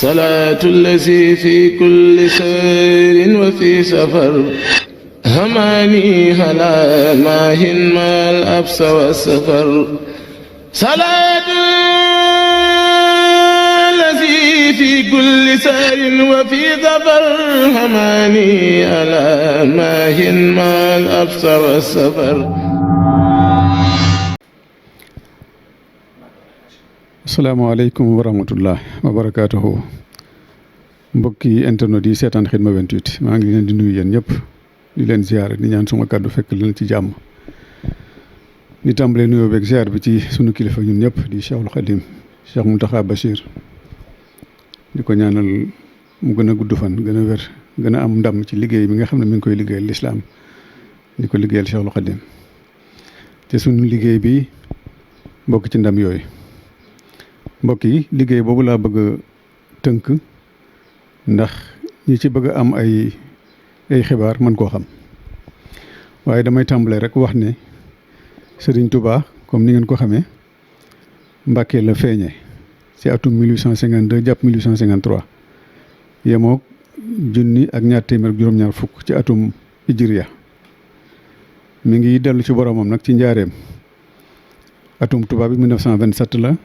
salaatu allazi fi kulli sayrin wa fi safar hamaani halaa maahin maal absa wa safar salaatu allazi fi kulli sayrin wa fi safar hamaani halaa maahin maal absa wa safar. asalaamaaleykum wa rahmatullah wa barakaatuhu mbokki internet yi seetaan Xidma 28 maa ngi leen di nuyu yéen ñëpp di leen ziare di ñaan suma kàddu fekk leen ci jàmm di tàmbalee nuyoo beeg ziar bi ci sunu kilifa ñun ñëpp di Cheikhul Khadim Cheikh Mountakha Bachir di ko ñaanal mu gën a gudd fan gën a wér gën a am ndam ci liggéey bi nga xam ne mi ngi koy liggéeyal lislaam di ko liggéeyal Cheikhul Khadim te sunu liggéey bi mbokk ci ndam yooyu. mbokk yi liggéey boobu laa bëgg a tënk ndax ñi ci bëgg a am ay xibaar mën koo xam waaye damay tàmbale rek wax ne Serigne Touba comme ni ngeen ko xamee Mbàkke la feeñe ci atum 1852 jàpp 1853 yemook junni ak ñaar téeméer ak juróom-ñaar fukk ci atum hijriya mi ngi dellu ci boromam nag ci njaareem atum Touba bi 1927 la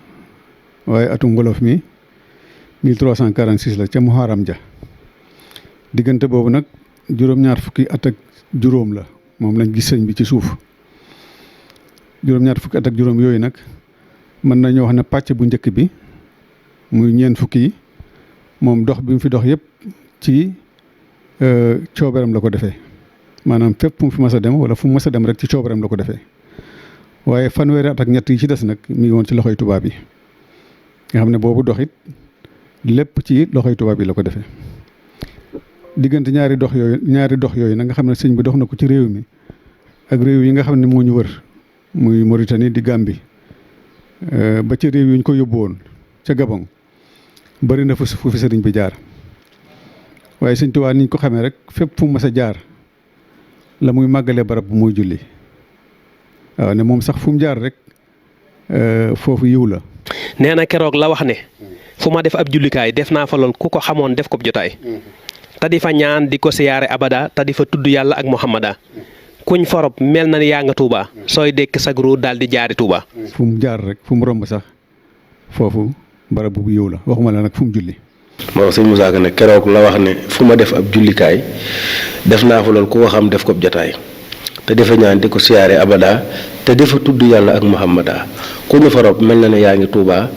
waaye atum wolof mi 1346 la ca muharam ja diggante boobu nag juróom-ñaar fukki at ak juróom la moom lañ gis sëñ bi ci suuf juróom-ñaar fukki at ak juróom yooyu nag mën nañoo wax ne pàcc bu njëkk bi muy ñeent fukki yi moom dox bi mu fi dox yëpp ci coobaram la ko defee maanaam fépp fu mu fi mas a dem wala fu mu mas a dem rek ci coobaram la ko defee waaye fanweeri at ak ñett yi ci des nag mi ngi woon ci loxoy tubaab yi nga xam ne boobu doxit lépp ci loxoy tubaab yi la ko defee diggante ñaari dox yooyu nag nga xam ne sëñ bi dox na ko ci réew mi ak réew yi nga xam ne moo ñu wër muy Mauritanie di Gambie ba ci réew yi ñu ko yóbbu woon ca Gabon bari na fu fi sëriñ bi jaar waaye sëñ Tuubaa niñ ko xamee rek fépp fu mu mas a jaar la muy màggalee barab bu muy julli waaw ne moom sax fu mu jaar rek foofu yiw la. nee na keroog la wax ne fu ma def ab jullikaay def naa fa lool ku ko xamoon def ko jotaay te di fa ñaan di ko siyaare abada te di fa tudd yàlla ak muhammada kuñ forob mel na ni yaa nga Touba sooy dekk sagru daal di jaari Touba. fu mu jaar rek fu mu romb sax foofu barab bu yiw la waxuma la nag fu mu julli. moo sëñ Moussa Ka ne keroog la wax ne fu ma def ab jullikaay def naa fa lool ku ko xam def ko jotaay te di fa ñaan di ko siyaare abada te di fa tudd yàlla ak muhammada ku ñu fa rob mel na ne yaa ngi Touba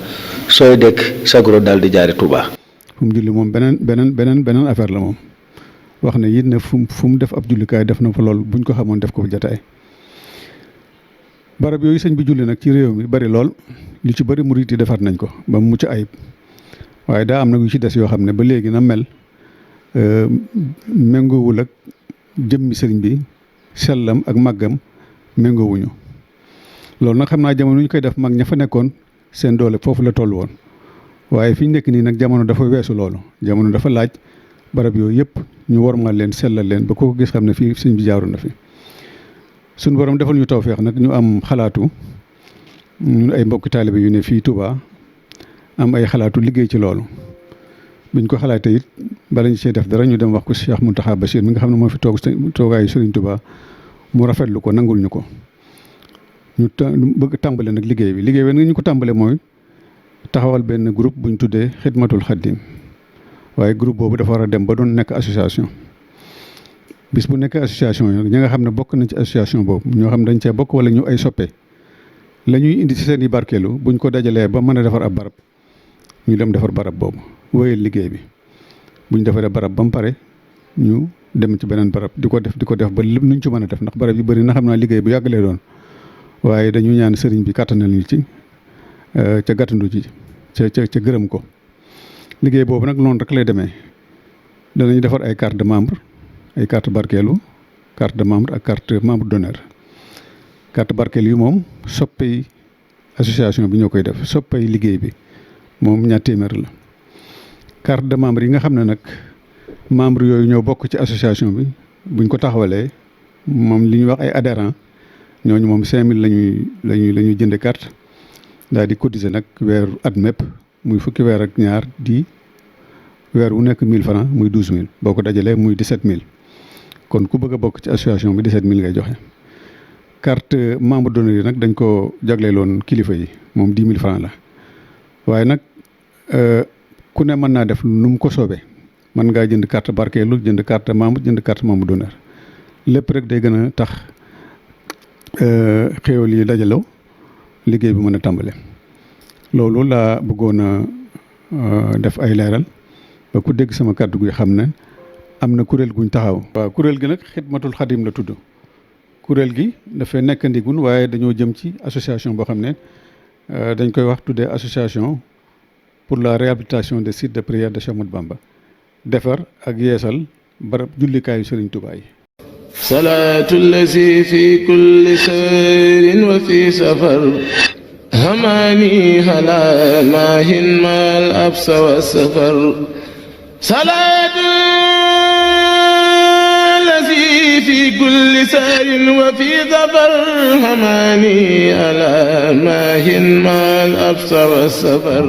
sooy dekk sagro daal di jaari Touba. fu mu julli moom beneen affaire la moom wax ne it ne fu mu def ab jullikaay def na fa lool buñ ko xamoon def ko jataay barab yooyu sëñ bi julli nag ci réew mi bari lool lu ci bari murit yi defar nañ ko ba mu mucc ayib waaye daa am nag yu ci des yoo xam ne ba léegi na mel méngoowul ak jëmmi sëriñ bi sellam ak màggam méngoowuñu loolu nag xam naa jamono ñu koy def mag ña fa nekkoon seen doole foofu la toll woon waaye fi ñu nekk nii nag jamono dafa weesu loolu jamono dafa laaj barab yooyu yëpp ñu wormal leen sellal leen ba ko gis xam ne fii sëñ bi jaaru na fi suñu borom defal ñu tawfeex nag ñu am xalaatu ñun ay mbokki taalibe yu ne fii Touba am ay xalaatu liggéey ci loolu biñ ko xalaatee it bala ñu see def dara ñu dem wax ko Cheikh Mountakha Bachir mi nga xam ne moo fi toogaayu Serigne Touba mu rafetlu ko nangul ñu ko ñu bëgg tàmbale nag liggéey bi nag ñu ko tàmbale mooy taxawal benn groupe buñ tuddee Xidmatul Xaddim waaye groupe boobu dafa war a dem ba doon nekk association bis bu nekk association yi ñi nga xam ne bokk nañ ci association boobu ñoo xam dañ cee bokk wala ñu ay soppe la ñuy indi ci seen i barkeelu buñ ko dajalee ba mën a defar ab barab ñu dem defar barab boobu wéyal liggéey bi buñ defaree barab ba mu pare ñu dem ci beneen barab di ko def ba lépp nuñ ci mën a def ndax barab yu bëri na xam naa liggéey bu yàgg lay doon waaye dañu ñaan sëriñ bi kàttanal ñu ci ca gàttandu ci ca gërëm ko liggéey boobu nag noonu rek lay demee danañ defar ay carte de membre ay carte barkeelu carte de membre ak carte membre d'honneur carte barkeelu yi moom soppey association bi ñoo koy def soppey liggéey bi moom ñaar téeméer la carte de membre yi nga xam ne nag membre yooyu ñoo bokk ci association bi buñ ko taxawalee moom li ñuy wax ay adhérents ñooñu moom 5000 la ñuy jënde carte daal di cotiser nag weeru at mépp muy fukki weer ak ñaar di weer wu nekk 1000 francs muy 12000 boo ko dajalee muy 17000 kon ku bëgg a bokk ci association bi 17000 ngay joxe. carte membre d'honneur yi nag dañ ko jagleeloon kilifa yi moom 10 000 francs la waaye nag ku ne mën naa def nu mu ko soobee mën ngaa jënd carte barkeelu jënd carte membre d'honneur lépp rek day gën a tax xéewal yi dajaloo liggéey bi mën a tàmbale. loolu laa bëggoon a def ay leeral ba ku dégg sama kàddu gi xam ne am na kuréel guñ taxaw. waaw kuréel gi nag xidmatul xadim la tudd. kuréel gi dafay nekk ndigun waaye dañoo jëm ci association boo xam ne dañ koy wax tuddee association pour la réhabilitation des sites de prière de Cheikh Ahmadou Bamba defar ak yeesal barab jullikaayu Serigne Touba yi. salaatu lazi fi kulli sayrin wa fi safar hamani hala maahin maal absa wa safar salaatu في كل سار وفي ظفر هماني ألا ماهن ما الأبصر والسفر